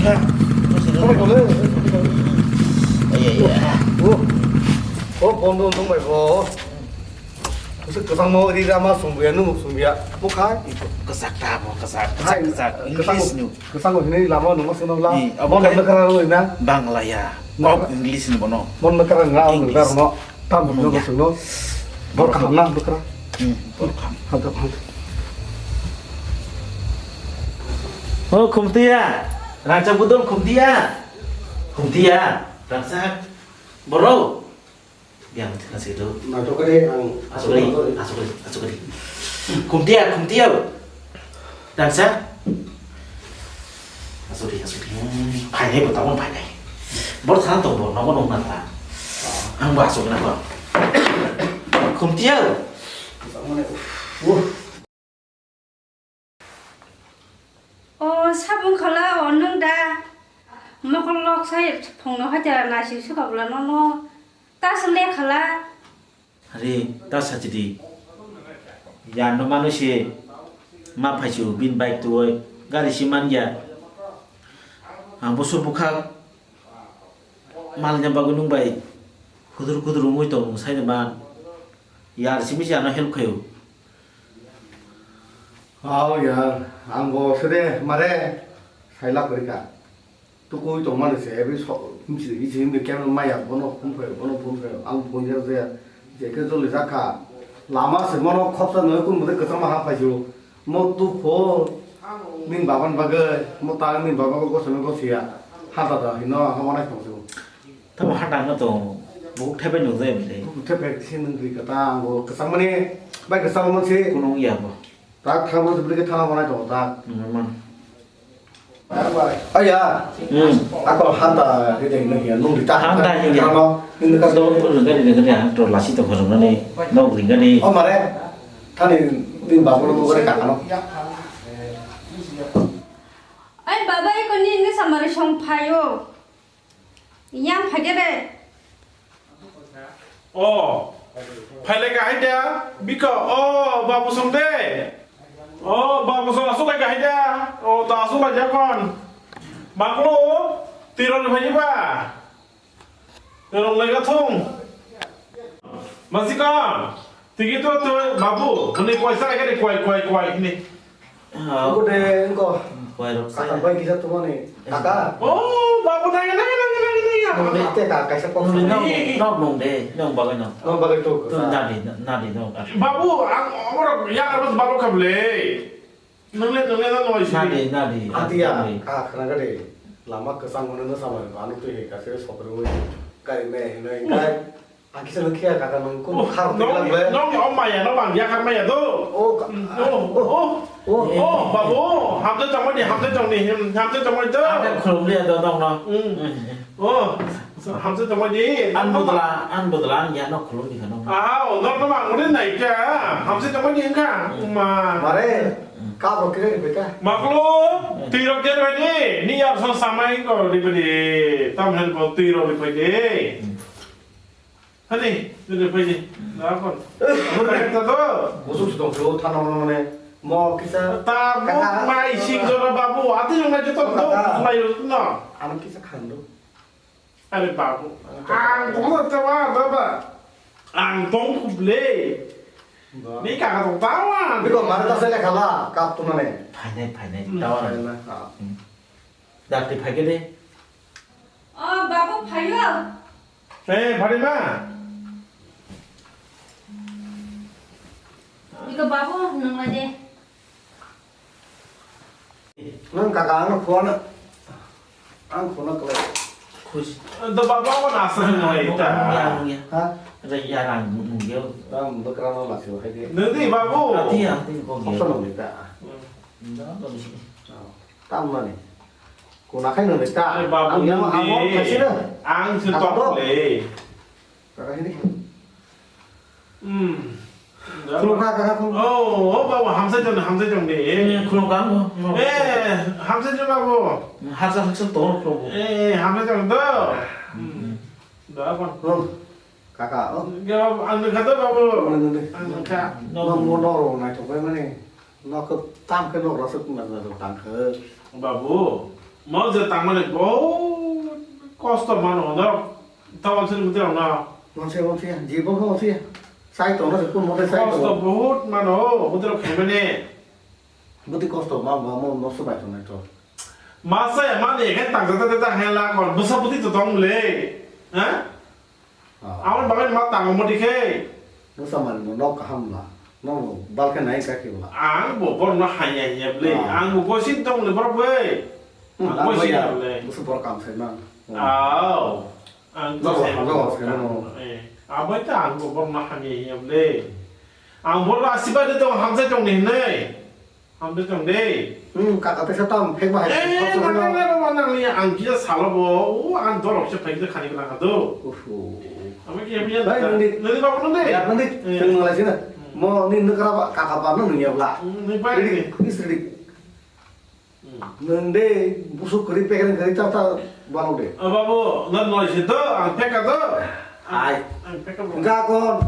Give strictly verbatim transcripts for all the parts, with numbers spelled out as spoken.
Tongbai tong le. Iya, iya. Oh. Oh, bondo tongbai bo. Kwchak kwchangno ri rama songbiya, nungmung songbiya. Bokha. Kwchak ta bo, kwchak, kwchak, kwchak. Kwchak. English ni. Kwchangno hinwi lama nungma songno la. Ni, abo mon kai nokra rwi na. Bangla ya. Kok English ni bono. Mon nokra nga English. Nokra no. Tam no songno. Bor kaham na nokra. Hmm, bor kaham. Hadap, hadap. Oh, Khumtia. Rangchak budol Khumtia. Khumtia. Rangchak. Borok. Yang thikna sih tu. Naitokri ang asukri, asukri, asukri. Khumtia, Khumtia. Dansa. Asukri, asukri. Phainai bo tabon phainai. Bor thang tong bo, nobo nong nang ta. Ang bo asukna ko. Khumtia. Uh. O sabung khala o nwng da mokol lok sai phungno hai tera naising sukha bwla nono ta swng le khala. Are ta sachidi. Yan no manu se ma phaisu bin bike tuoi gari si man ya. Ang bo sur bukha mal nya bagwi nwng bai hudur kudur wngwi tong sai de man. Yar simi se ano help khayo. Oh ya, ang bo sede mare sailak rika. Tukui tongmani se ebi so himsi himsi himsi kemel maya bono phone phayo, bono phone phayo, ang phone jar jaya. Je ke joli jakha. Lama se mono khopsa noi kun mode kwchama ha phaisu. Mo tu pho ning baban bagwi, mo ta ning baba bagwi gosano gosiya. Hata da hino ha wanai tongsu. Tamo hata no to buk thepe nung jai bwle. Buk thepe si nung dui kata ang bo kwchangmani bai kwchangma si. Kunung ya bo. Tak thangma se bwle ke thana wanai tongo tak. Nungma. Aya. Hmm. Ako hanta hede no ya nung dita. Hanta hede. Kama nung ka do. Ringa di ringa di ang to lasi to khorong nani. No ringa di. O mare. Thani ni babu no gare kakano. Ai baba, iko ni ngi samari song phayo. Yang phai de be. O, phailai kahai da, biko, o, babu song de. O, babu song asuk lai kahai da. O, ta asuk lai jakon. Baklo, tirol phai ba. Tirol lai ka thung. Masikam, tigi to to babu, hwnwi koi sa kene koi, koi, koi, hwnwi. Ah. Engko de, engko. Koi rok sa. Kaka bai kisa tumani. Kaka. Oh, babu, nai, nai, nai, nai, nai, nai. Nungni te ka, kaisa kok nungni sa. Nok, nok nung de, nok bagai nok. Nok bagai to. To nadi, nadi nok. Babu, ang, oro, ya, aro babu kable. Nungle, nungle, nungle, nungle. Nadi, nadi. Atia, nadi. Ka, khana gade. Lama kesang mano no sama, anu tu he, kasi sopre woi. Kai me, hinai, kai. Ang kisa nung khiya kaka nung kun khar nung, tikla ble. Nung ni om maya no bang ya khar maya do. Oh, ka-, oh, oh, oh, oh, babu, hamjak tongmani, hamjak tongni, hamjak tongmani do. Ang khulum liya do nong no. Hmm. Oh, hamjak tongmani. An bodla, an bodla, an ya no khulum ni kha nong. Ah, oh, nong no bang uri nai kya, hamjak tongmani engkha. Hmm. Ma. Mare, ka bo kire beka. Maklo, tirok jer bani, ni yar son samai ko ri bani, tam hen ko tirok ri bani. Hmm. Hani, nini phaidi. Nakon. Abo kaya ta to. Busuk si tong phuru thana mano mane mo kisa. Tabuk mai sing jora babu, ati nang joto to mai no. Ano kisa khando. Are babu. Ang buku ta wa baba. Ang tong khuble. Ni kaka tong tawa. Biko mara ta sele khala kap tu mane. Phainai, phainai. Hmm. Tawa. Phainai, ha. Hmm. Dakti phai khe de. O, babu, phaio. Eh, Pharima. Iko babu, nung lai de. Nung kaka ang khon, ang khon kle. Khusi. Do babu, ang na sa nung lai ta. Nung ya, nung ya. Ha? Re ya rang nung yo. Ram bekra no la sio hai de. Nung di babu. Ati, ati, kok yo. Apa nung lai ta? Hmm. Nda, kok di sini. Oh. Tamani. Kuna khai nang ta. Ai, babu, ang yang nang amo di. Khaisina. Ang se tok le. Kaka sini. Hmm. Khulumkha, kaka, khulumkha. Oh, oh, babu, hamsai jong, hamsai jong de. Eh, khulumkha, ang bo. Eh, hamsai jong, babu. Haksa, haksa, tong, khulumkha. Eh, hamsai jong do. Hmm. Da, kon. Hmm. Kaka, oh. Ya, ang nung kha to, babu. Ang nung de. Ang nung kha. No, no, no, no, nai thok bai mani. No, khe tam khe nok rasa tong na tang khe. Babu. Mo je tangmani bahut kosto mano, no? Tawon sini muti rok no. Monse, monse, jibo ko monse. Sai to no, kun mote sai to. Kosto bahut mano, muti rok khaimani. Buti kosto ma, ma, mo, no subai to nai to. Masa ya mani, ekhe tangsa ta ta hela kon, busa buti to tong le. Ha? Ah. Aboni bagwi ma tango modi khe. Bwsa mani bo nok kaham la. Nok bo bal khe nai kha khe bwla. Ang bo borok no hanya hanya ble. Ah. Ang bo gosi tong le borok bai. Hmm, ang gosi ya ble. Bwsa borok kam sai man. Aw. Ang to sai man. Eh, abai ta ang bo borok no hanya hanya ble. Ang borok no asibai de tong hamjai tong ni hinwi. Hamjai tong de. Hmm, kaka tesa tam phek bahai. Eh, nang nang nang nang ni ang kisa salo bo. O ang dorok se phek de khani nang do. Uhu. Ami ki ami. Bai, nang di. Nang di babu nang de. Ya, nang di. Eh. Teng nang lai sini. Hmm. Mo ni nang kara kaka pa nang ya bla. Hmm, ni bai. Ready, ni. Is ready. Hmm. Nang de busuk kari pek nang kari ta ta balu de. Ah, babu, nang noi sini to, ang phek ka to. Hai. Ang phek ka. Enggak kon.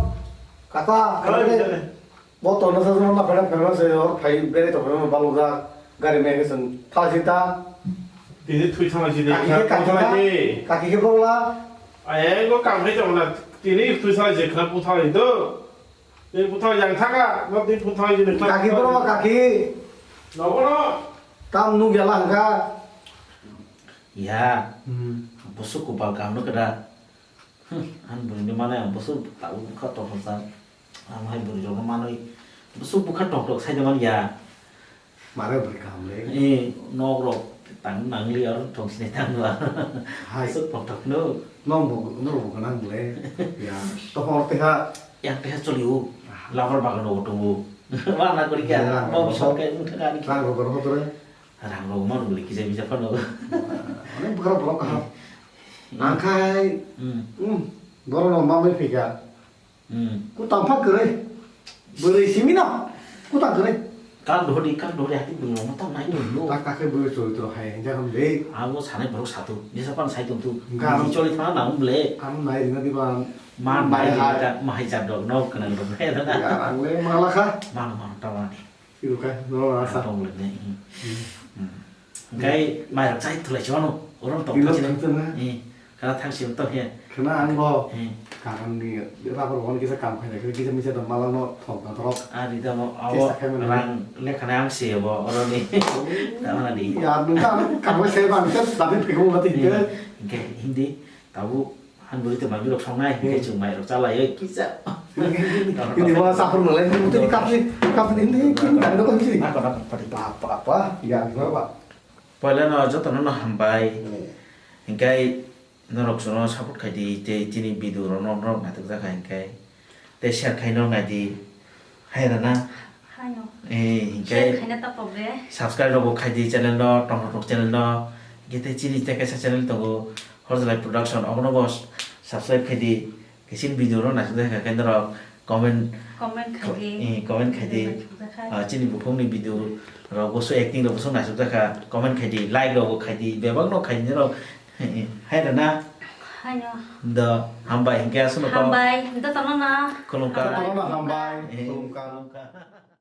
Kaka, kaka de. Bo to no sa no pera pera se or phai bere to pera balu da gari me ke sen tha si ta. Tini thui thang si ni. Kaki ke kaki ta. Kaki ke bola. Ai go kam he jong na. Tini thui thang si khna pu thang do. Tini pu thang yang thang ka. No tini pu thang si ni. Kaki bola kaki. No bola. Tam nu gela ka. Ya. Hmm. Busuk ko bal kam no kada. Hmm, ang bwrwini manwi ang bwswk tabuk bwkha tongthokjak. Ang hai bwrwirokno manwi bwswk bwkha tongthok saida man ya. Mare bwrwi kaham le. Eh, nokrok tang nangli aro tongsinai tangba. Hai. Bwswk tongthokno. Nokbo, norokbo gwnang bwle. Ya, tongthok teha. Yang teha choli o. Ah. Labar bagan o tongo. Wana kori kya? Ya, mo bisor khe wngthaka ani. Rang rok rok tore. Rang rok mano bwle kisa misa phano. Onek bwkha borok kaham. Hmm. Ang khai, hmm, hmm, borok no mamai phika. Hmm. Ku tangphak kwrwi. Bwrwi simi no. Ku tang kwrwi. Kak dohori, kak dohori hati bwrwi no tang nai no. Tak tak khe bwrwi chori to hai, jak ham de. Abo sanai borok satu. Jesa pan sai tong tu. Gam. Ni choli thana na um ble. Am nai rina di ban. Man nai hai. Mahai jak dok no kena dok. Ya, ang le mala kha. Mano, mano, tawani. Ibu kai, no, asa. Tong le ne. Hmm. Hmm. Hmm. Kai mai rok chai thulai chwano. Orang tong. Ilo chini. Thang chwng na. Eh, kana thang sim tong he. Khna ang bo. Eh. Kakan ni, rubber bo kisa kam khai, kisa misa da malang no thok na thok. Ari da mo, abo. Kisa khai mani. Rang le khana ang se bo, oro ni. Oh. Da mana di. Ya, nung ka, kam khai se bang, se tapi pekong mati ke. Eh, ke hindi, tabu. Han bwrwi tongma birok songnai, hmm, hingke chwng mairok chalaioi kisa. Hindi ma sapor nalai, hindi kapni, kapni hindi, hindi tangdo ko hindi. Apa, apa, apa, apa, apa? Ya, apa, apa? Poila no joto no, no hambai. Hmm. Hingke norok chwngno support khaidi, tei chini video rok no norok naithok jakha hingke. Tei share khai no naidi. Hai rana. Haino. Eh, hingke share khaina ta pobre. Subscribe rok bo khaidi channel no, tongthok channel no. Hingke tei chini tei kaisa channel tongo, Horjalai Production. Obono bo subscribe khaidi. Khe chini video no naisuk jakha khe norok comment, comment khaidi. Eh, comment khaidi. Naisuk jakha. Ah, chini bukhuk ni video rok bo so acting rok bo so naisuk jakha. Comment khaidi, like rok bo khaidi. Bebak no khaidi norok. Hai rana. Haino. Do, hambai hingke aswk no ko. Hambai, do tono na. Khulumkha. Hambai. Tono na hambai. Eh, khulumkha. Khulumkha.